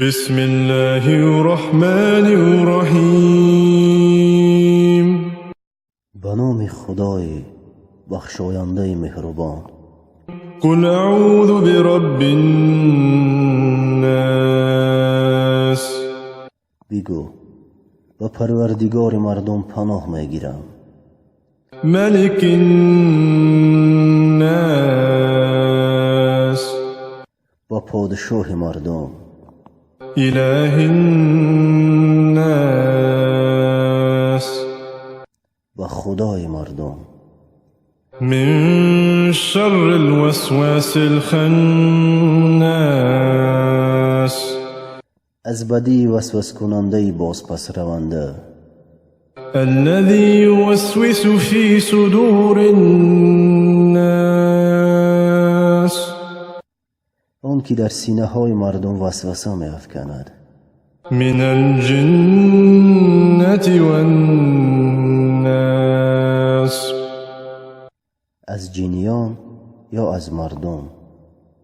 بسم الله الرحمن الرحيم. Ба номи Худои бахшояндаи меҳрубон. قل أعوذ برب الناس. Бигӯ: ба Парвардигори мардум паноҳ мегирам. ملك الناس. Ба подшоҳи мардум. إله الناس. Ба Худои мардум. من شر الوسواس الخناس. Аз бадии васваскунандаи бозпасраванда. الذي يوسوس في صدور الناس. Он ки дар синаҳои мардум васваса меафканад. من الجنة والناس. Аз ҷиниён ё аз мардум.